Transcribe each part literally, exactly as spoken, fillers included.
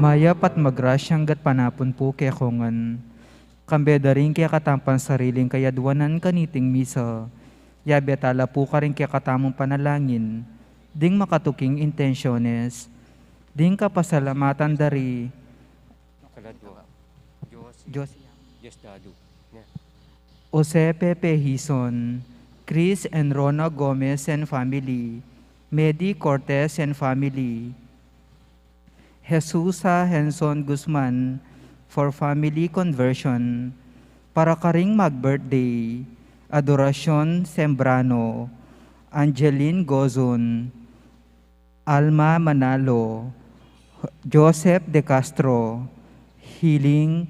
Mayap at magrasyang gatpanapun pu kekongan. Kambe da ring kekatamung sariling kayadwanan kaniting misa, yabe tala pu karing kekatamung panalangin ding makatuking intensyones, ding kapasalamatan da ri Kaladwa. Diyos. Diyos. Diyos dadu. Ne. Jose Pepe Hizon, Chris and Rona Gomez and family, Medi Cortez and family, Jesusa Henson Guzman for family conversion, para karing mag-birthday, Adoracion Sembrano, Angeline Gozon, Alma Manalo, Joseph De Castro, Hiling,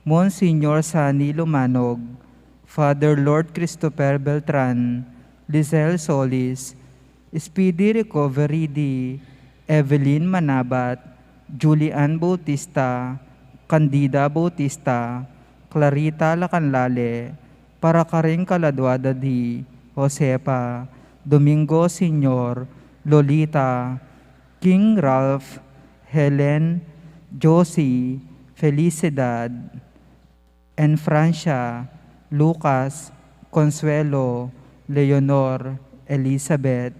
Monsignor Sani Lumanog, Father Lord Christopher Beltran, Lizelle Solis, speedy recovery di Evelyn Manabat, Julian Bautista, Candida Bautista, Clarita Lacanlale, para karing kaladwa da di Josefa, Domingo Senior, Lolita, King Ralph, Helen, Josie, Felicidad, and Francia, Lucas, Consuelo, Leonor, Elizabeth.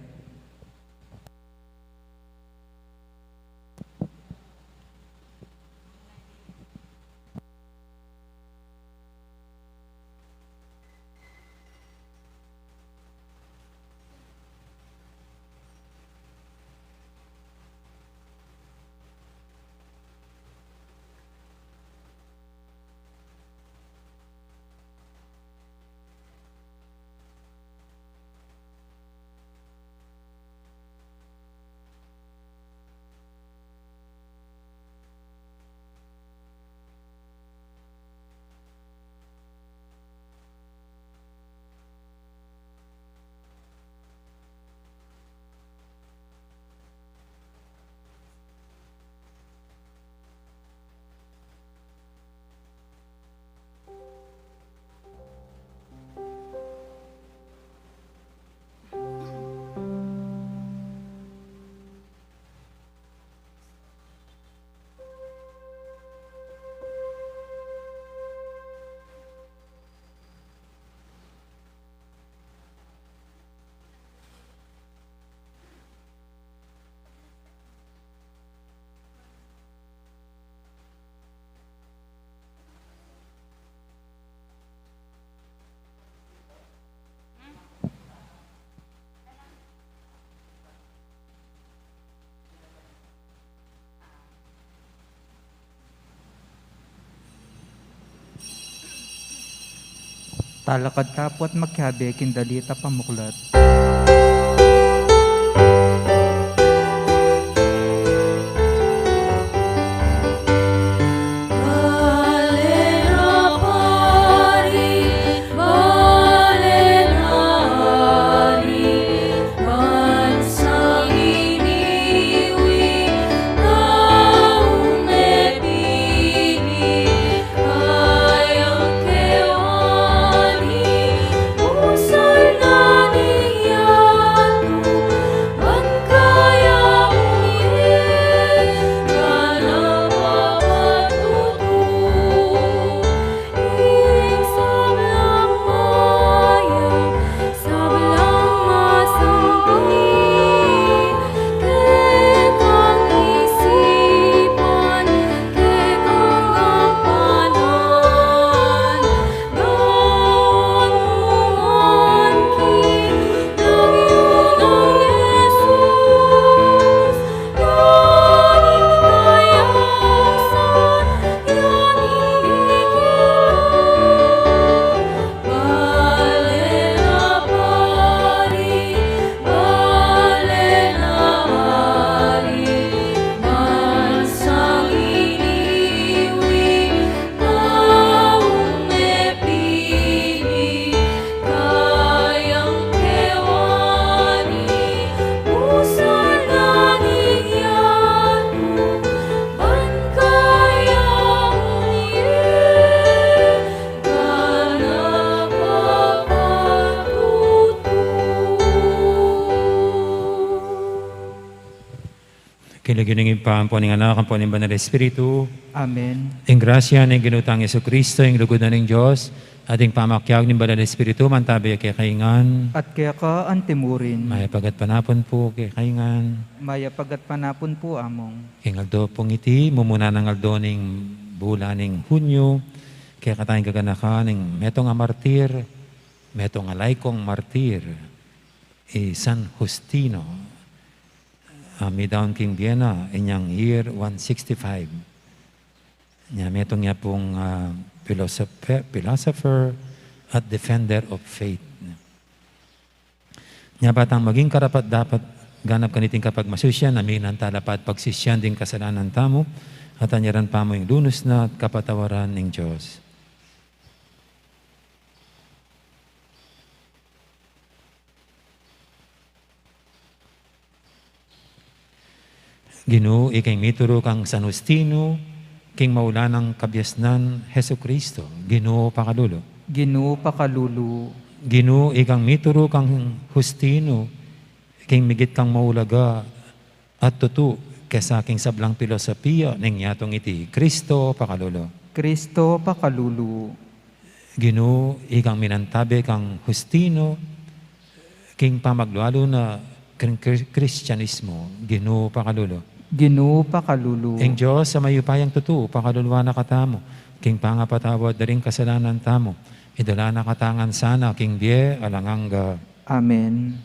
Talakad ta pu at makiabe king dalit a pamuklat. King lagyu ning Ibpa, ampo ning Anak, ampo ning Banal Espiritu. Amen. Ing grasya ning Ginu tang Jesucristo, ing lugud na ning Dios, at ing pamakiabe ning Banal Espiritu, mantabe ya kekayu ngan. At keka antimurin. Mayap a gatpanapun pu kekayu ngan. Mayap a gatpanapun pu, Among. King aldo pung iti, mumuna nang aldo ning bulan ning Hunyo, kekatang gaganakan ning metung a martir, metung a laikong martir, i San Justino. Ah, midaun king bie na, inyang year one sixty-five. Nya, metung ya pung, ah, philosopher, philosopher at defender of faith. Nya, ba tang maging karapat-dapat ganap kaniting kapagmasusyan, aminan tala pa at pagsisyan ding kasalanan tamu, at anyaran pa mu ing lunus na at kapatawaran ning Dios. Ginu, ika ing mituru kang San Justino, king maulan a kabiasnan Jesucristo, Ginu, pakalulu. Ginu, pakalulu. Ginu, ika ing mituru kang Justino, king migit kang maulaga at tutu kesa king sablang pilosopia ning yatung iti, Cristo, pakalulu. Cristo, pakalulu. Ginu, ika ing minantabe kang Justino, king pamaglualu na kring Kri-, Kristianismo, Ginu, pakalulu. Ginu, pakalulu. Ing Dios a mayupayang tutu, pakaluluan na katamu, king pangapatawad da ring kasalanan tamu, idala na katamu ngan sana king bie alang angga. Amen.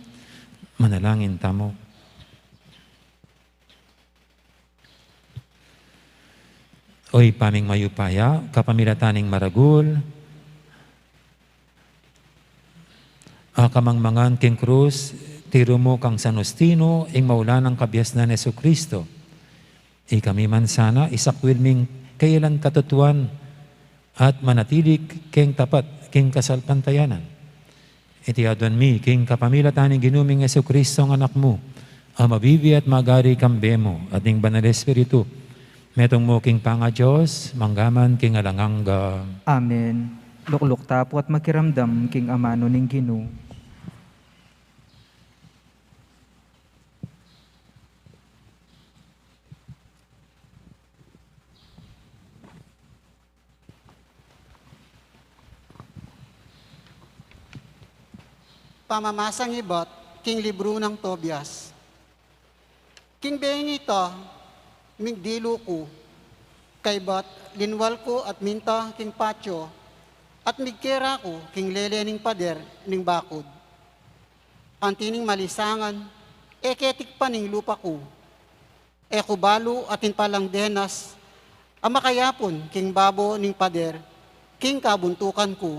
Manalangin tamu. O Ibpa ming mayupaya, kapamilatan ning maragul a kamangmangan king krus, tiru mu kang San Justino, ing maulan a kabiasnan Jesucristo. Ikami man sana, isakwil ming kailan katutuan at manatili keng tapat king kasalpantayanan. Iti aduan mi king kapamilatan ning Ginu ming Jesucristo a Anak mu, a mabibie at magari kambe mu at ning Banal Espiritu, metung mu king pangaDios, mangga man king alang angga. Amen. Lukluk ta pu at makiramdam king amanu ning Ginu. Pamamasang ibat king libru nang Tobias. King bengi ita, migdilu ku, kaybat linwal ku at minta king patio, at migkera ku king lele ning pader ning bakud. Anti ning malisangan, e ke tikpan ing lupa ku. E ku balu atin palang denas a makayapun king babo ning pader king kabuntukan ku.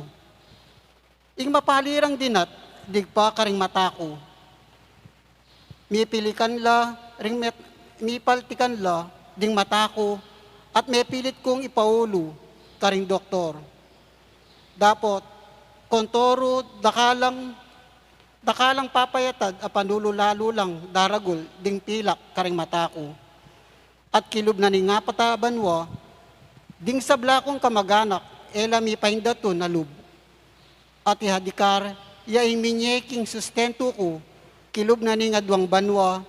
Ing mapalirang dinat digpa karing mata ku. Mipilikan la ring met-, mipaltikan la ding mata ku at mepilit kung ipaulu karing doktor. Dapot, kontoru dakalang, dakalang papayatad a panulu-lalu lang daragul ding pilak karing mata ku. At kilub na ning apat a banua, ding sabla kung kamaganak, e la mipaindatun a lub. At ihadikar ya ing minye king sustentu ku, kilub na ning aduang banua,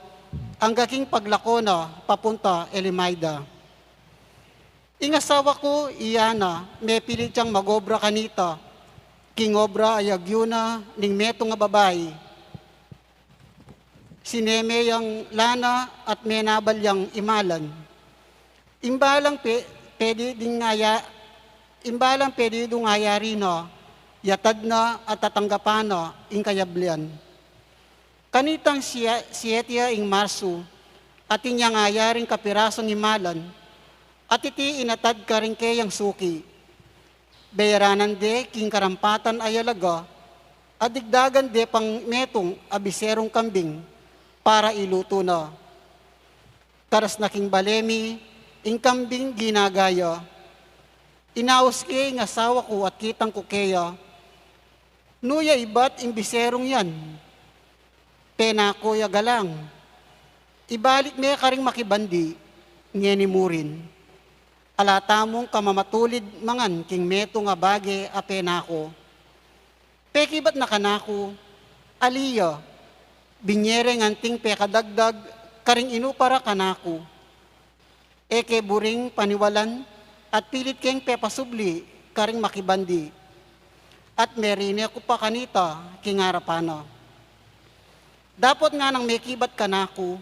angga king paglako na papunta Elmira. Ing asawa ku, i Ana, mepilit yang magobra kanita king obra a yagyu na ning metung a babai. Sineme yang lana at menabal yang imalan. Imbalang pe-, pedi ding aya-, imbalang pedi dung ayari na, yatad na at tatanggapan na ing kayablian. Kanitang sie-, siete ing Marsu, atin yang ayaring kapirasung imalan, at iti inatad karing keyang suki. Beyaranan de king karampatan a yalaga, at digdagan de pang metung a biserung kambing para ilutu na. Karas na king bale mi, ing kambing ginagaya. Inaus ke ing asawa ku at kitang ku keya, "Nu ya ibat ing biserung yan?" "Penaku ya, galang. Ibalik me karing makibandi," ngeni mu rin. "Ala tamung kamamatulid mangan king metung a bage a penaku." Pekibat na kanaku, "Ali ya, binye reng anting pekadagdag karing inupa ra kanaku. E ke buring paniwalan at pilit keng pepasubli karing makibandi. At merine ku pa kanita king arapan na. Dapot nganang mekibat kanaku,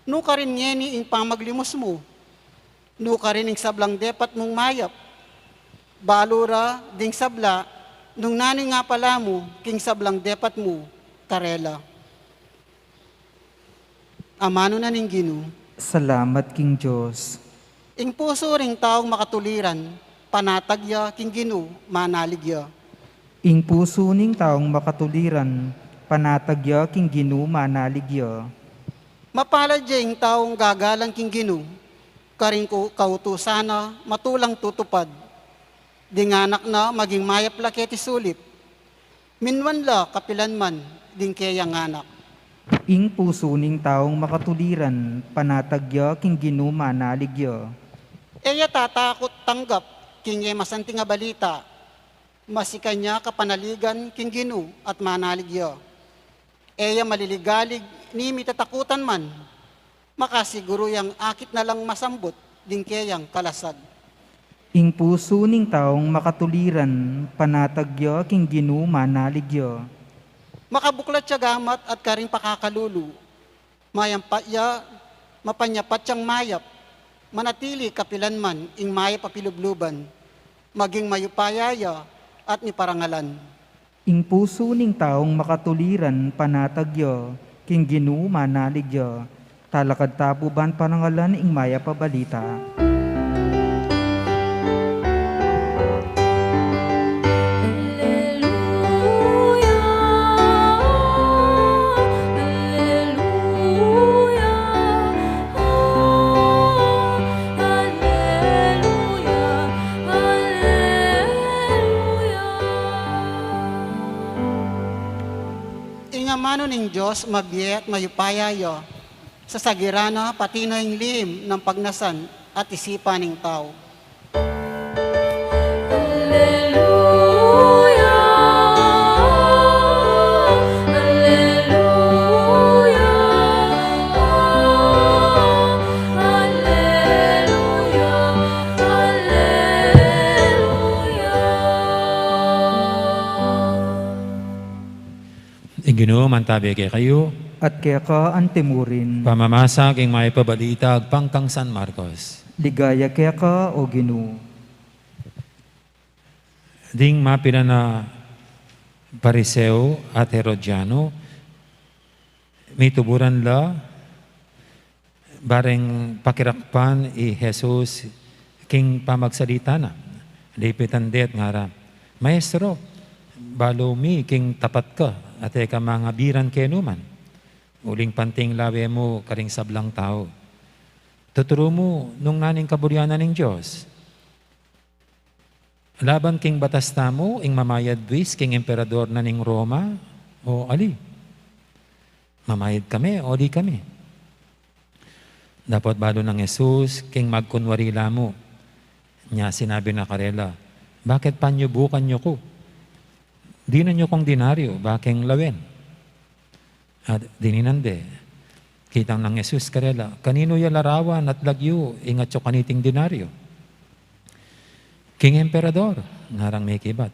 nukarin ngeni ing pamaglimus mu? Nukarin ing sablang depat mung mayap? Balu ra ding sabla, nung nanu ing apala mu king sablang depat mu karela. Amanu na ning Ginu. Salamat king Dios. Ing pusu ring taung makatuliran, panatag ya king Ginu, manalig ya. Ing pusu ning taung makatuliran, panatag ya king Ginu, manalig ya. Mapalad ya ing taung gagalang king Ginu, karing ku-, kautusan na matulang tutupad. Ding anak na maging mayap la keti sulip, minuan la kapilan man ding keyang anak. Ing pusu ning taung makatuliran, panatag ya king Ginu, manalig ya. E ya tatakut tanggap king e masanting a balita, masikan ya kapanaligan king Ginu at manalig ya. E ya maliligalig ni mitatakutan man, makasiguru yang akit na lang masambut ding keyang kalasag. Ing pusu ning taung makatuliran, panatag ya king Ginu, manalig ya. Makabuklat ya gamat at karing pakakalulu, mayampat ya, mapanyapat yang mayap, manatili kapilan man ing mayap a pilubluban, maging mayupaya ya at miparangalan. Ing pusu ning taung makatuliran, panatag ya king Ginu, manalig ya. Talakad ta pu ban parangalan ing mayap a balita. Alleluia, alleluia, alleluia, alleluia. Ing amanu ning Dios mabie at mayupaya ya, sasagiran na pati na ing lim nang pagnasan at isipan ning tau. Alleluia, alleluia, alleluia, alleluia. Ing Ginu mantabe kekayu. At keka antimurin. Pamamasa king mayap a balita agpang kang San Marcos. Ligaya keka, o Ginu. Ding mapilan a Pariseo at Herodiano, mituburan la bareng pakirakpan i Jesus king pamagsalita na. Lipitan de at ngara, "Maestro, balu mi king tapat ka at e ka mangabiran kenu man, uling panting lawe mu karing sablang tau. Tuturu mu nung nanu ing kaburian na ning Dios. Laban king batas tamu, ing mamayad buis king emperador na ning Roma o ali? Mamayad kami o ali kami?" Dapot balu nang Jesus king magkunwari la mu, inya sinabi na karela, "Bakit panyubukan yu ku? Dinan yu kung denaryo, bakeng lawen." At dininan de. Kitang nang Jesus karela, "Kaninu ya larawan at lagyu ing atyu kaniting denaryo?" "King emperador," ngarang mekibat.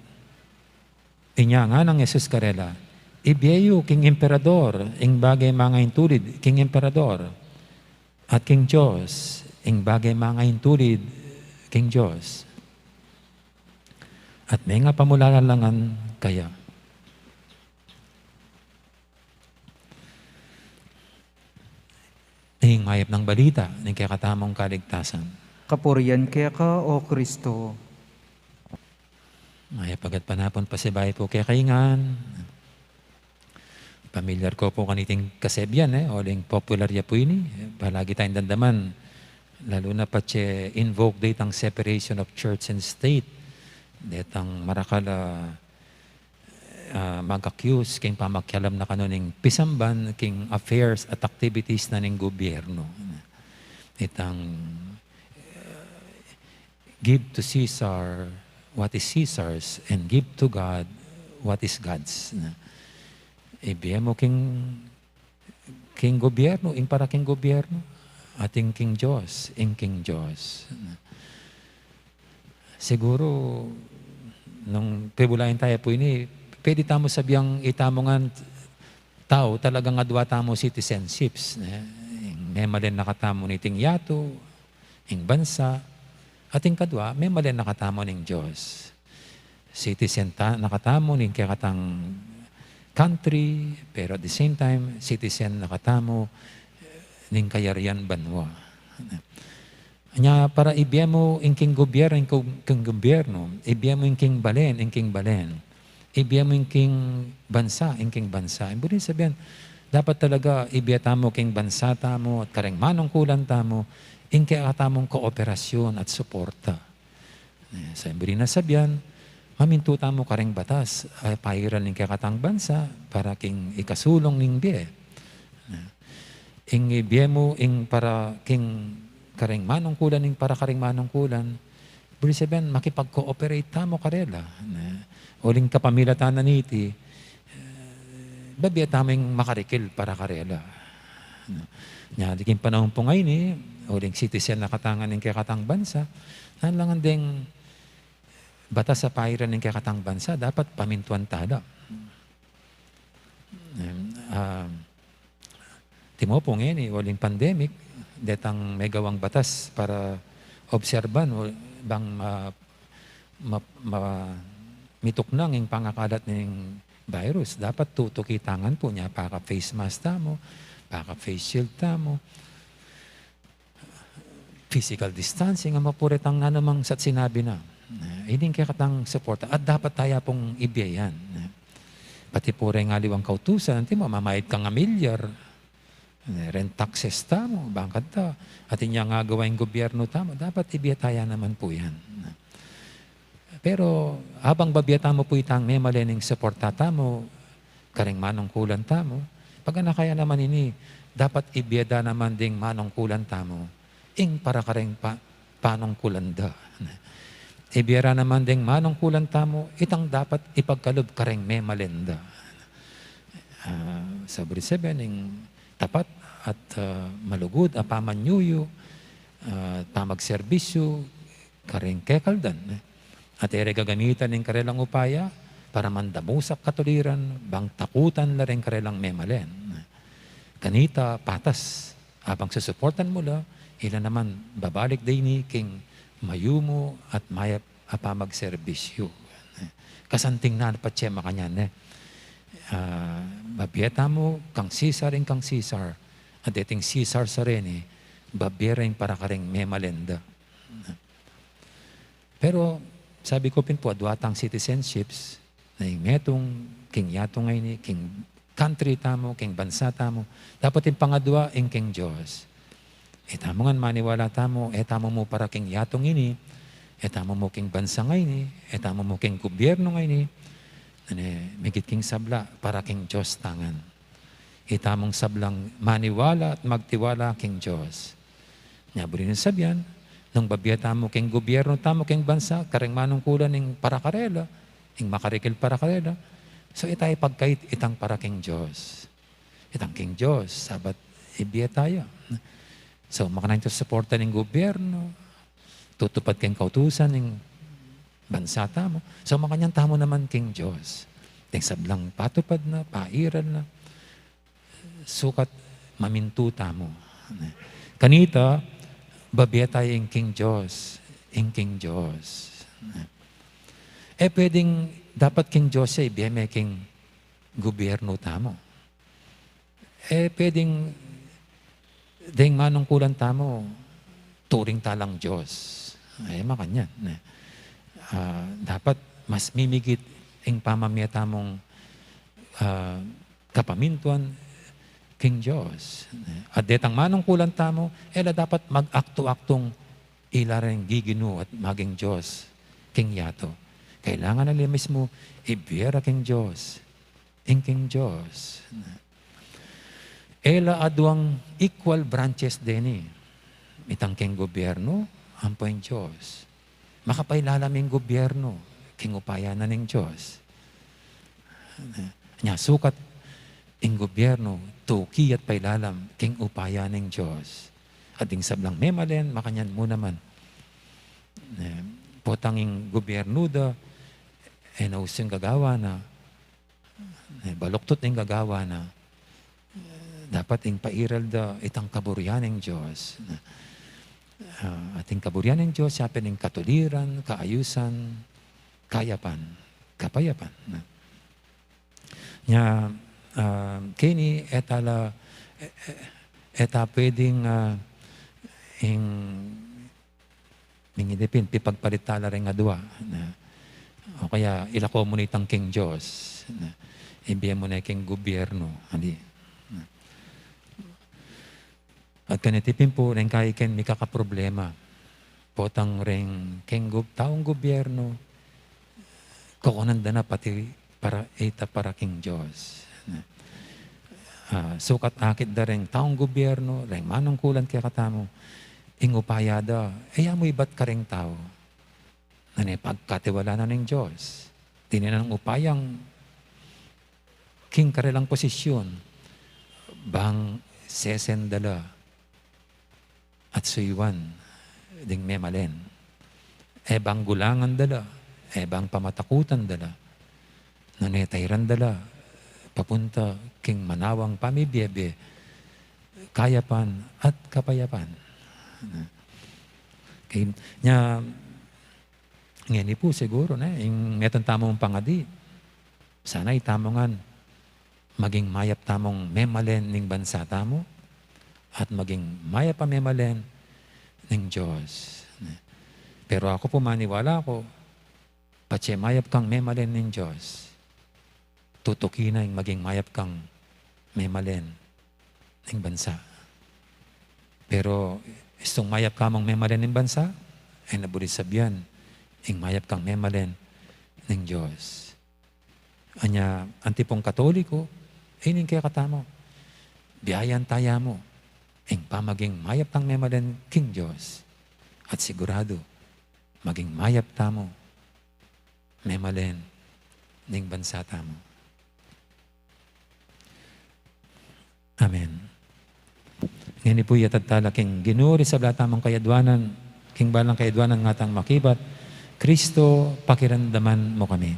Inya nganang Jesus karela, "Ibie yu king emperador ing bage mangaintulid king emperador, at king Dios ing bage mangaintulid king Dios." At menga pamulalalangan kaya. Ing mayap nang balita ning kekatamung kaligtasan. Kapurian keka, o Kristo. Mayap a gatpanapun pasibayu pu kekayu ngan. Pamilyar ko pu kaniting kasebian, e, uling popular ya pu ini, e, palagi tayang damdaman, lalu na patse invoke de itang separation of church and state. Detang marakal a ah, mag-accuse king pamakialam na kanu ning pisamban king affairs at activities na ning gobyerno. Itang, ah, "Give to Caesar what is Caesar's and give to God what is God's." Ibie mu king King gobyerno, ing para king gobyerno, at ing king Dios, ing king Dios. Siguru, nung pibulayan tamu pu ini, pwede tamu sabiang itamu ngan tau talagang adua tamu citizenships, ne? Ing memalen na katamu niting yatu, ing bansa, at ing kadua, memalen na katamu ning Dios. Citizen ta-, na katamu ning kekatang country, pero at the same time, citizen na katamu ning kayarian banua. Nya para ibie mu ing king gobyerno, ing ku-, king gobyerno, ibie mu ing king balen, ing king balen. Ibie mu ing king bansa, ing king bansa. Ing buri sabian, dapat talaga ibie tamu king bansa tamu at kareng manungkulan tamu, ing kekatamung kooperasyon at suporta. Eh, sa ing buri na sabian, mamintu tamu kareng batas, eh, pairan ning kekatang bansa, para king ikasulung ning bie. Eh, ing ibie mu, ing para king kareng manungkulan, ing para kareng manungkulan, buri sabian, makipag-cooperate tamu karela. Eh, uling kapamilatan na niti, eh, babie tamu ing makarikil para karela. Nya, di king panaun pu ngeni, uling citizen na katamu ning kekatang bansa, nanu la ngan deng batas a pairan ning kekatang bansa, dapat pamintuan tala. Em, ah, timu pu ngeni, uling pandemic, detang megawang batas para obserban, u-, bang ma-, ma-, ma-, mituknang ing pangakalat ning virus. Dapat tutuki tamu ngan pu nya, paka-face mask tamu, paka-face shield tamu, physical distancing, a mapuretang nanumang sat sinabi na. Eh, ini ing kekatang suporta, at dapat taya pung ibie yan. Eh, pati pu reng aliwang kautusan, anti mo, mamayad kang amilyar, eh, rent taxes tamu, bang kanta, at inyang agawa ing gobyerno tamu, dapat ibie taya naman pu yan. Pero, abang babie tamu pu itang memalen ning suporta tamu, kareng manungkulan tamu, pag-anakaya naman ini, dapat ibie da naman ding manungkulan tamu ing para kareng pa-, panungkulan da. Ibie ra naman ding manungkulan tamu itang dapat ipagkalub kareng memalen da. Ah, sa buri sabian, ing tapat at, ah, malugud a pamanyuyu, ah, pamagserbisyu, kareng kekaldan, eh. At e re gagamitan ing karelang upaya para mandamusak katuliran, bang takutan la reng karelang memalen. Kanita, patas, abang susuportan mu la, ila naman babalik da ini king mayumu at mayap a pamagserbisyu. Kasanting na patse makanyan, eh. Ah, babie tamu kang Cesar ing kang Cesar, at deting Cesar sa reni, babie ra ing para kareng memalen da. Pero, sabi ku pin pu, adua tang citizenships, na ing metung king yatu ngeni, king country tamu, king bansa tamu, dapat ing pangadua, ing king Dios. E tamu ngan maniwala tamu, e tamu mu para king yatu ngeni, e tamu mu king bansa ngeni, e tamu mu king gobyerno ngeni, nune, migit king sabla, para king Dios ta ngan. Itamung sablang maniwala at magtiwala king Dios. Nya buri nang sabian, nung babie tamu king gobyerno tamu, king bansa, kareng manungkulan ing para karela, ing makarikil para karela, so, e taya pagkait itang para king Dios. Itang king Dios, sabat ibie taya. So, makanyan ing suporta ning gobyerno, tutupad king kautusan ning bansa tamu. So, makanyan tamu naman king Dios. Deng sablang patupad na, pairan na, sukat mamintu tamu. Kanita, babie taya ing king Dios, ing king Dios. E pwedeng dapat king Dios ya, ibie me king gobyerno tamu. E pwedeng deng manungkulan tamu, turing talang Dios. E makanyan, ne? Ah, dapat mas mimigit ing pamamie tamung, ah, kapamintuan king Dios, ne? At detang manungkulan tamu, e la dapat mag-aktu-aktung ila reng giginu at maging Dios king yatu. Kailangan na la mismu ibie ra king Dios ing king Dios. E la aduang equal branches deni. Itang king gobyerno, ampo ing Dios. Makapailalam ing gobyerno king upaya na ning Dios. Nya sukat ing gobyerno, tuki at pailalam king upaya ning Dios. At ding sablang memalen, makanyan mu naman. E, potang ing gubyernu da, e, nausu ing gagawa na, e, baluktot ing gagawa na, e, dapat ing pairal da itang kaburian ning Dios. Na, a, at ing kaburian ning Dios, ya pin ing katuliran, kaayusan, kayapan, kapayapan. Na, nya, a, keni, e ta la, e, e, e ta pwedeng, a, ing, ing idipin, pipagpalit ta la ring adua, na, o kaya ilako mu na itang king Dios, na, ibie mu na king gubyernu, ali. Na. At kaniti pin pu, neng kaiken mikakaproblema. Potang reng keng gub-, taung gubyernu, kukunan da na pati para, ita para king Dios. A, sukat akit da reng taung gubyernu, reng manungkulan kekatamu, ing upaya da, e ya mu ibat kareng tau. Nune pagkatiwala na ning Dios. Tininan nang upayang king karelang posisyun, bang sesen da la at suyuan ding memalen. E bang gulangan da la, e bang pamatakutan da la, nune tairan da la papunta king manawang pamibiebe, kayapan at kapayapan. Okay. Nya, ngeni pu siguru, ne, ing metung tamung pangadi, sana itamu ngan maging mayap tamung memalen ning bansa tamu at maging mayap a memalen ning Dios. Pero aku pu, maniwala ku, patse mayap kang memalen ning Dios, tutuki na ing maging mayap kang memalen ning bansa. Pero istung mayap ka mung memalen ning bansa, e na buri sabian ing mayap kang memalen ning Dios. Anya, anti pung Katoliko, ining kekatamu, biayan taya mu ing pamaging mayap tang memalen king Dios. At siguradu, maging mayap tamu memalen ning bansa tamu. Amen. Ngeni pu, iyatas tala king Ginu ring sabla tamung kayadwanan, king balang kayadwanan ngatang makibat. Kristo, pakiramdaman mu kami.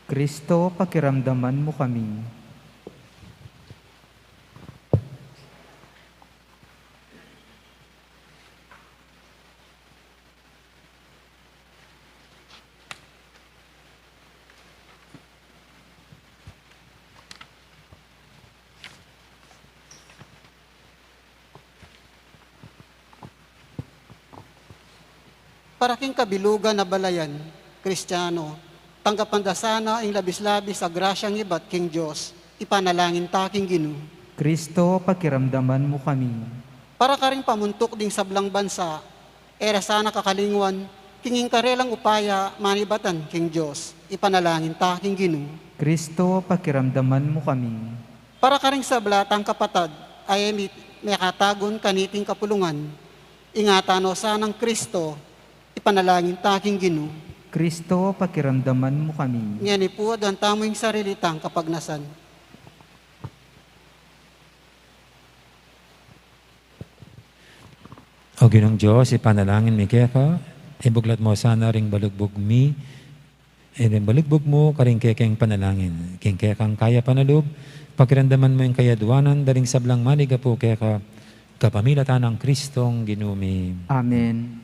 Kristo, pakiramdaman mu kami. Para king kabilugan a balayan Kristiano, tanggapan da sana ing labis-labis a grasyang ibat king Dios, ipanalangin ta king Ginu. Kristo, pakiramdaman mu kami. Para karing pamuntuk ding sablang bansa, e ra sana kakalingwan king ing karelang upaya manibatan king Dios, ipanalangin ta king Ginu. Kristo, pakiramdaman mu kami. Para karing sabla tang kapatad a e mi-, mekatagun kaniting kapulungan, ingatan no sanang Kristo, ipanalangin ta king Ginu. Kristo, pakiramdaman mu kami. Ngeni pu, aduan tamu ing sarili tang kapagnasan. O Ginung Dios, ipanalangin mi keka, ibuklat mu sana ring balugbug mi, e ring balugbug mu karing kekeng panalangin. King kekang kayapan a lub, pakiramdaman mu ing kayadwanan da ring sablang maligapu keka, kapamilatan nang Kristong Ginu mi. Amen.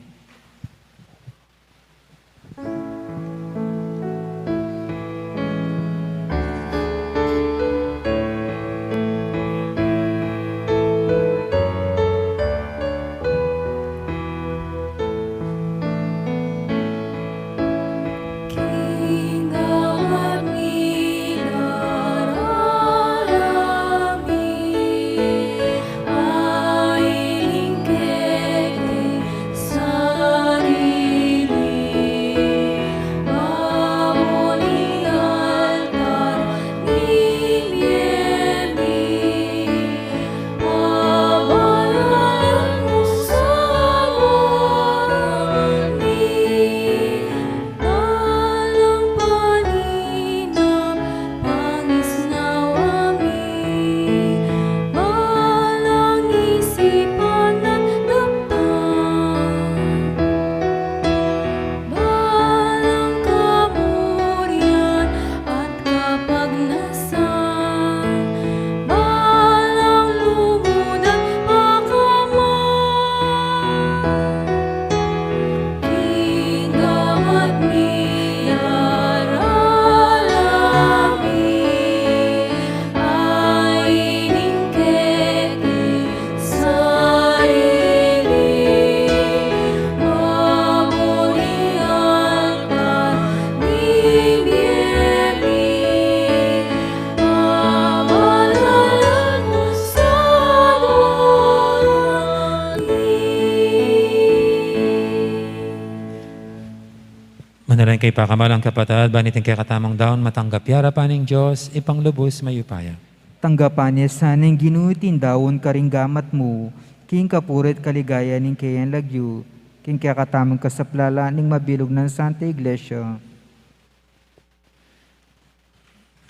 Kay pakamalan, kapatad, ban iting kekatamung daun matanggap ya arapan ning Dios, Ibpang lubus mayupaya. Tanggapan na sana ning Ginu iting daun karing gamat mu, king kapurian at kaligayan ning keyang lagyu, king kekatamung kasaplalan ning mabilug nang Santa Iglesia.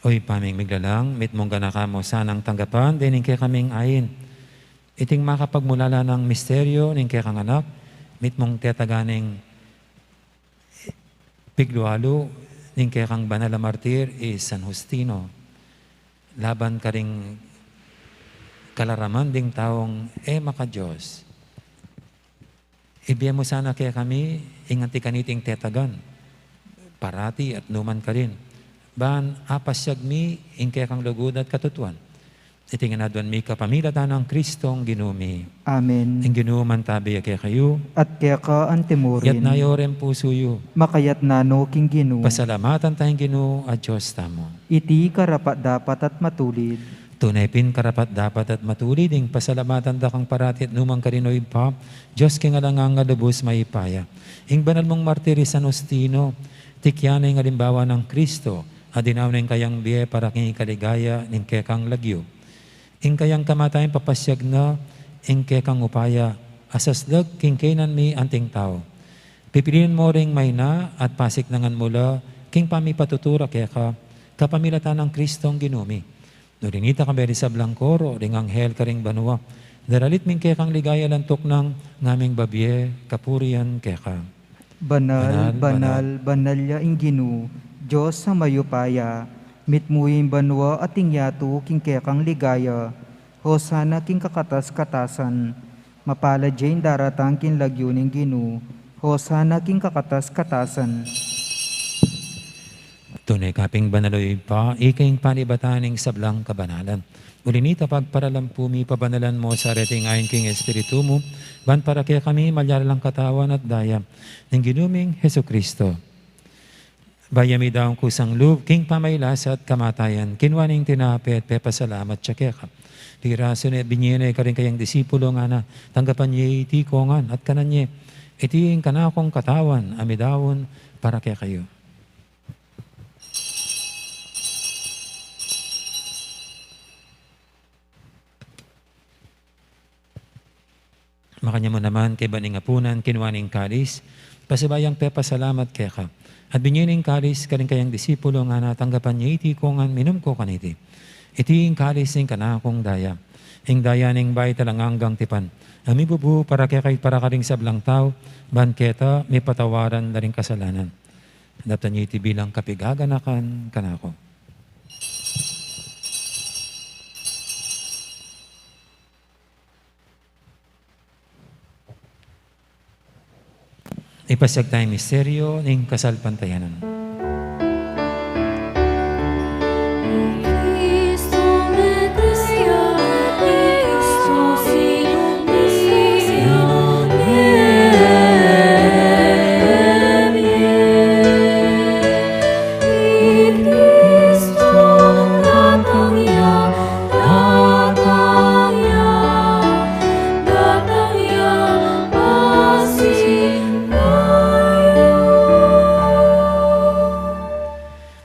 O Ibpa ming miglalang, mitmung ganaka mu sanang tanggapan ding kekaming ain iting makapagmulalang misteryu ning kekang Anak, mitmung tetagan ning piglualu ning kekang banal a martir i San Justino laban karing kalaraman ding taung e maka-Dios. Ibie mu sana kekami ing anti kaniting tetagan, parati at nukarin, ban apasiag mi ing kekang lugud at katutuan. Iti ngan aduan mi kapamilatan nang Kristong Ginu mi. Amen. Ing Ginu mantabi ya kekayu. At keka antimurin. Yatna yu ring pusu yu. Makayatna no king Ginu. Pasalamatan taya ing Ginu a Dios tamu. Iti karapat-dapat at matulid. Tune pin karapat-dapat at matulid ing pasalamatan da kang parati at nukarin, o Ibpa, Dios king alang angga, lubus mayupaya. Ing banal mung martir i San Justino, tikyan na ing alimbawa nang Kristo a dinaun ing kayang bie para king ikaligaya ning kekang lagyu. Ing kayang kamatayan papasiag na ing kekang upaya a saslag king kainan mi anting tau. Pipilian mu ring maina at pasiknangan mu la king pamipatutu ra keka, kapamilatan nang Kristong Ginu mi. Nune ita, kambe ding sablang koro ding anghel karing banua, daralit mi ing kekang ligaya lantuk nang ngaming babie kapurian keka. Banal, banal, banal, banal ya ing Ginu, Dios a mayupaya, mitmu ing banua at ing yatu king kekang ligaya. Hosana king kakatas-katasan. Mapalad ya ing daratang king lagyu ning Ginu. Hosana king kakatas-katasan. Tune ka pin banal, o Ibpa, ika ing panibatan ning sablang kabanalan. Uli na nita, pagparalampu mi, pabanalan mu sa reting ain king Espiritu mu, ban para kekami malyari lang katawan at daya ning Ginu ming Jesucristo. Bayu mi daun kusang lub king pamagkasakit at kamatayan, kinua ne ing tinape at pepasalamat ya keka. Pirasu ne, binie ne karing kayang disipulo, ngana, tanggapan ye iti kongan at kanan ye. Iti ing kanakung katawan a midaun para kekayu. Makanyan mu naman, kaybat ning apunan, kinua ne ing kalis, pasibayu yang pepasalamat keka, at binie ne ing kalis karing kayang disipulo, ngana, tanggapan ye iti kongan, minum ko kaniti. Iti ing kalis ning kanakung daya, ing daya ning bayu at alang anggang tipan, a mibubu para kekayu at para karing sablang tau, ban keta mipatawaran la ring kasalanan. Daptan ye iti bilang kapaganakan kanaku. Ipasiag taya ing misteryu ning kasalpantayanan.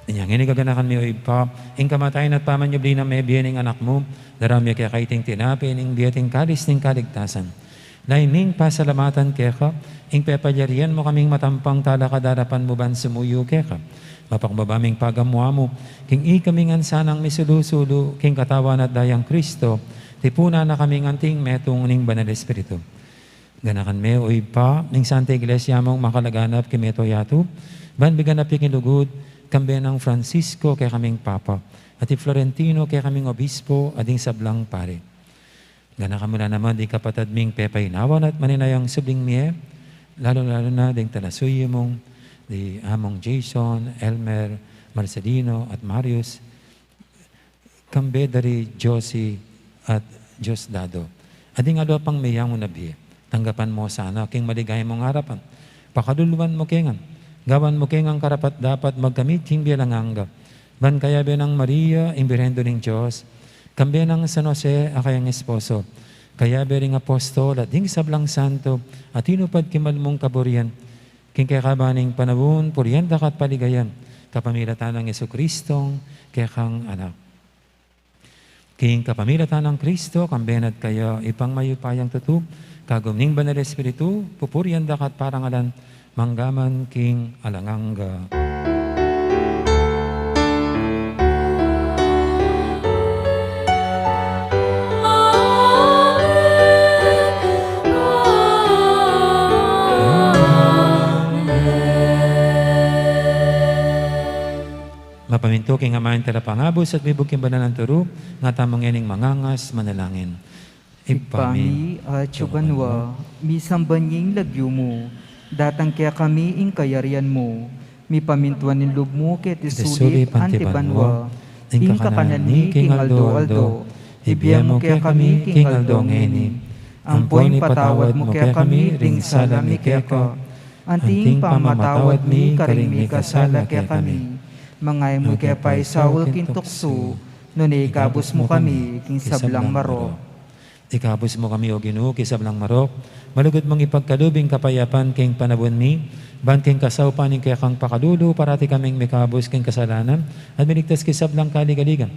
Inya ngeni gaganakan mi, o Ibpa, ing kamatayan at pamanyubli nang mebie ning Anak mu, daraun mi keka iting tinape ning bie at ing kalis ning kaligtasan. Lalu ming pasalamatan keka, ing pepalyarian mu kaming matampang talakad king arapan mu ban sumuyu keka. Mapakbaba ming pagamu-amu king ikami ngan sanang misulu-sulu king katawan at dayang Kristo, tipunan na kaming anting metung ning Banal Espiritu. Ganakan me, o Ibpa, ing Santa Iglesia mung makalaganap king mabilug a yatu, ban bigyan na king lugud, kambe nang Francisco kekaming Papa, at i Florentino kekaming Obispo, at ding sablang pari. Ganakan mu la naman ding kapatad ming pepaynawan at maninayang subling mie, lalu-lalu na ding talasuyu mung di Among Jason, Elmer, Marcelino, at Marius, kambe da ri Josie at Diosdado. At ding aliwa pang meyangu na bie, tanggapan mu sana king maligaya mung arapan. Pakaluluan mu ke ngan, gawan mu ke ngan karapat-dapat magkamit king bie alang angga. Ban kayabe nang Maria, ing Birhen Indu ning Dios, kambe nang San Jose a kayang esposo, kayabe ring apostol at ding sablang santo a tinupad king mal mung kaburian, King kekaban ning panaun, purian da ka at paligayan, kapamilatan nang Jesucristo, kekang Anak. King kapamilatan nang Kristo, kambe na at kaya, Ibpang mayupayang tutu, kagum ning Banal Espiritu, pupurian da ka at parangalan, mangga man king alang angga. Mapamintu king Ama ing Talapangabus at mibug king banal nang turu, nga tamu ngening mangangas manalangin. Ibpa mi, atsu ka banua, misamban ya ing lagyu mu, datang kekami ing kayarian mu, mipamintuan ing lub mu keti sulip anti banua. Ing kakanan mi king aldo-aldo ibie mu kekami king aldo ngeni. Ampon ipatawad mu kekami ring sala mi keka, anti ing pamamatawad mi karing mikasala kekami. Manga e mu ke paisaul king tuksu, nune ikabus mu kami king sablang marok. Ikabus mu kami, O Ginu, king sablang marok, malugud mung ipagkalub ing kapayapan king panaun mi, ban king kasaupan ning kekang pakalulu, parati kaming mikabus king kasalanan, at miligtas king sablang kaligaligan.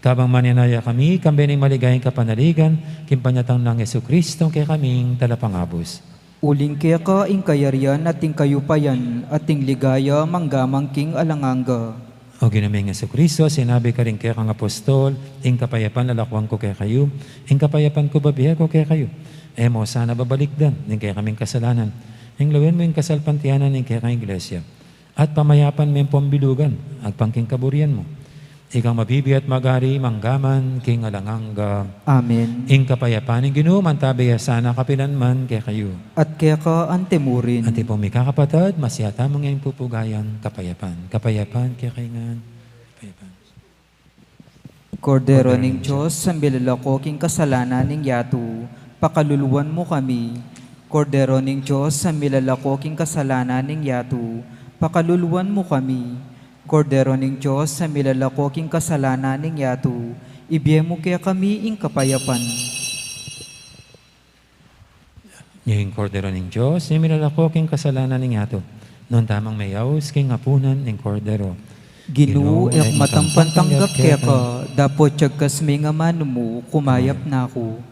Kabang manenaya kami, kambe ning maligayang kapanaligan, king panyatang nang Jesucristo, kekaming Talapangabus. Uling keka ing kayarian at ing kayupayan, at ing ligaya, mangga man king alang angga. O Ginu ming Jesucristo, sinabi karing kekang apostol, ing kapayapan lalakwan ku kekayu, ing kapayapan ku babie ku kekayu. E mu sana babalikdan ing kekaming kasalanan, ing lawen mu ing kasalpantayanan ning kekang Iglesia, at pamayapan me pung bilugan, agpang king kaburian mu. Ikang mabibie at magari, mangga man king alang angga. Amen. Ing kapayapan ning Ginu, mantabe ya sana kapilan man kekayu. At keka antimurin. Anti pung mikakapatad, masiyatamung ing pupugayan kapayapan. Kapayapan kekayu ngan. Kapayapan. Kordero ning Dios, a milalako king kasalanan ning yatu, pakaluluan mu kami. Kordero ning Dios, a milalako king kasalanan ning yatu, pakaluluan mu kami. Kordero ning Dios, a milalako king kasalanan ning yatu, ibie mu kekami ing kapayapan. Ing Kordero ning Dios, a milalako king kasalanan ning yatu. Nung tamung meyaus king apunan ning Kordero. Ginu, e ku matampan tanggap keka, dapot yagkas me ing amanu mu, kumayap na ku.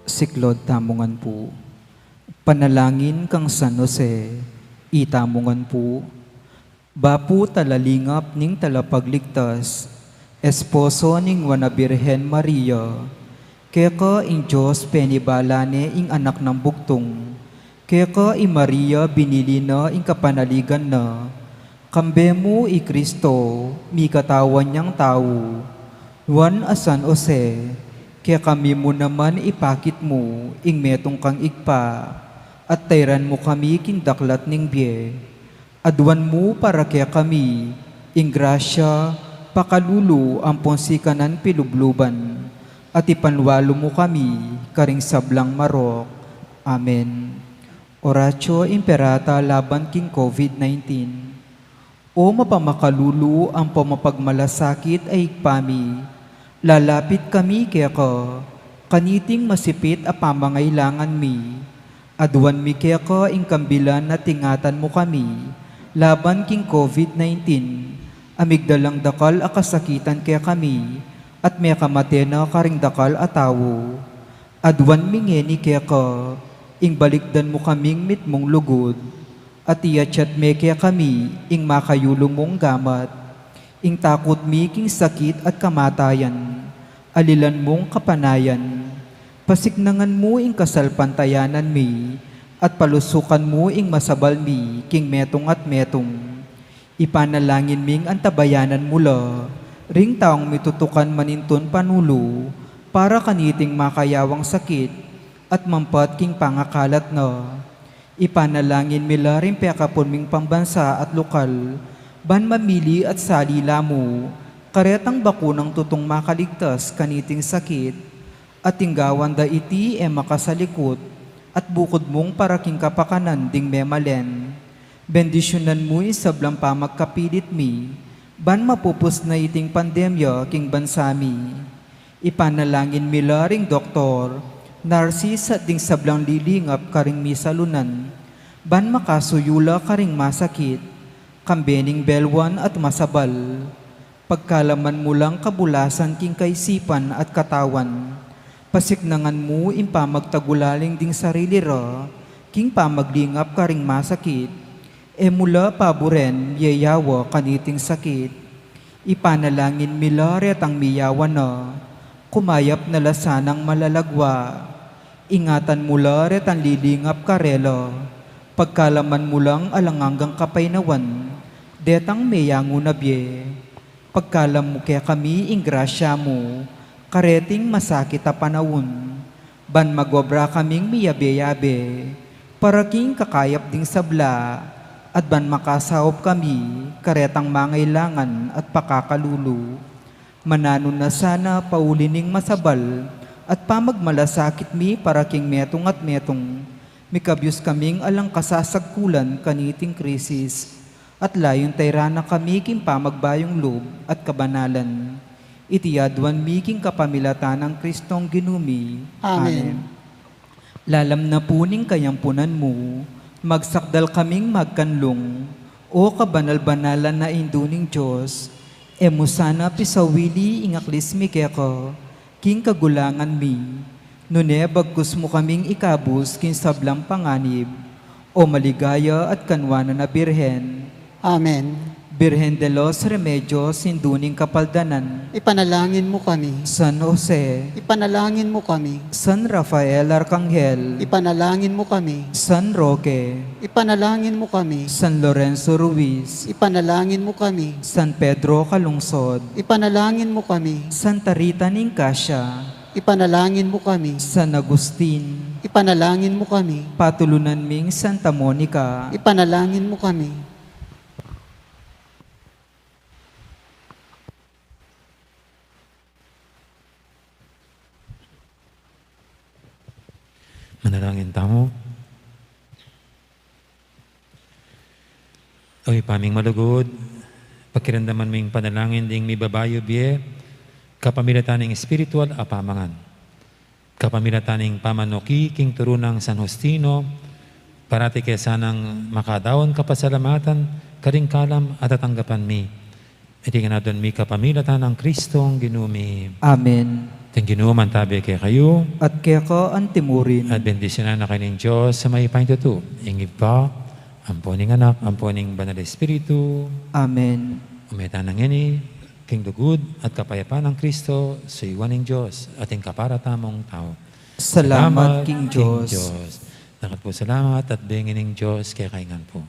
Siklaud tamu ngan pu. Panalangin kang San Jose, itamu ngan pu. Bapu talalingap ning Talapagligtas, esposo ning Nuan a Birhen Maria, keka ing Dios penibala ne ing Anak nang Bugtung, keka i Maria binili na ing kapanaligan na, kambe mu i Kristo, mikatawan yang tau. Nuan a San Jose, kekami mu naman ipakit mu ing metung kang Ibpa, at tairan mu kami king daklat ning bie. Aduan mu para kekami ing grasya, pakalulu ampon sikanan pilubluban, at ipanwalu mu kami karing sablang marok. Amen. Oratio Imperata laban king COVID nineteen. O mapamakalulu ampon mapagmalasakit a Ibpa mi, lalapit kami keka, kaniting masipit a pamangailangan mi. Aduan mi keka ing kambilan at ingatan mu kami laban king COVID nineteen, a migdalang dakal a kasakitan kekami, at mekamate na karing dakal a tau. Aduan mi ngeni keka, ing balikdan mu kaming mitmung lugud, at iatyat me kekami ing makayulu mung gamat. Ing takut mi king sakit at kamatayan, alilan mung kapanayan, pasiknangan mu ing kasalpantayanan mi, at palusukan mu ing masabal mi king metung at metung. Ipanalangin ming antabayanan mu la ring taung mitutukan manintun panulu para kaniting makayawang sakit at mampat king pangakalat na. Ipanalangin mi la ring pekapun ming pambansa at lokal, ban mamili at sali la mu karetang bakunang tutung makaligtas kaniting sakit, at ing gawan da iti e makasalikut, at bukud mung para king kapakanan ding memalen. Bendisyunan mu ing sablang pamagkapilit mi, ban mapupus na iting pandemya king bansa mi. Ipanalangin mi la ring doktor, narsis at ding sablang lilingap karing misalunan, ban makasuyu la karing masakit, kambe ning belwan at masabal. Pagkalaman mu lang kabulasan king kaisipan at katawan. Pasiknangan mu ing pamagtagulaling ding sarili ra king pamaglingap karing masakit. E mu la paburen yeyawa kaniting sakit. Ipanalangin mi la retang miyawa na, kumayap na la sanang malalagwa. Ingatan mu la retang lilingap karela. Pagkalaman mu lang alang anggang kapaynawan detang meyangu na bie. Pagkalam mu kekami ing grasya mu kareting masakit a panaun, ban magobra kaming miyabe-yabe para king kakayap ding sabla, at ban makasaup kami karetang mangailangan at pakakalulu. Mananu na sana pauli ning masabal at pamagmalasakit mi para king metung at metung, mikabyus kaming alang kasasagkulan kaniting krisis, at layun tairan na kami king pamagbayung lub at kabanalan. Iti aduan mi king kapamilatan nang Kristong Ginu mi. Amen. Amen. Lalam na pu ning kayampunan mu, magsakdal kaming magkanlung, O kabanal-banalan a Indu ning Dios, e mu sana pisawili ing aklis mi keka king kagulangan mi, nune bagkus mu kaming ikabus king sablang panganib, O maligaya at kanwanan a Birhen. Amen. Birhen de los Remedios, Indu ning Kapaldanan. Ipanalangin mu kami. San Jose. Ipanalangin mu kami. San Rafael Arkanghel. Ipanalangin mu kami. San Roque. Ipanalangin mu kami. San Lorenzo Ruiz. Ipanalangin mu kami. San Pedro Calungsod. Ipanalangin mu kami. Santa Rita ning Cascia. Ipanalangin mu kami. San Agustin. Ipanalangin mu kami. Patulunan ming Santa Monica. Ipanalangin mu kami. Manalangin tamu. O Ibpa ming malugud, pakiramdaman ming panalangin ding mibabayu bie, kapamilatan ning espiritual a pamangan. Kapamilatan ning pamanuki king turu nang San Justino, parati ke sanang makadaun kapasalamatan karing kalam a tatanggapan mi. Iti ngan aduan mi kapamilatan nang Kristong Ginu mi. Amen. Ing Ginu mantabi kekayu. At keka antimurin. At bendisyunan na kayu ning Dios a mayupayang tutu, ing Ibpa, ampo ning Anak, ampo ning Banal Espiritu. Amen. Ume tana ngeni king lugud at kapayapan nang Kristo, suyuan ning Dios at ing kapara tamung tau. Salamat king Dios. Dakal pu salamat at bengi ning Dios kekayu ngan pu.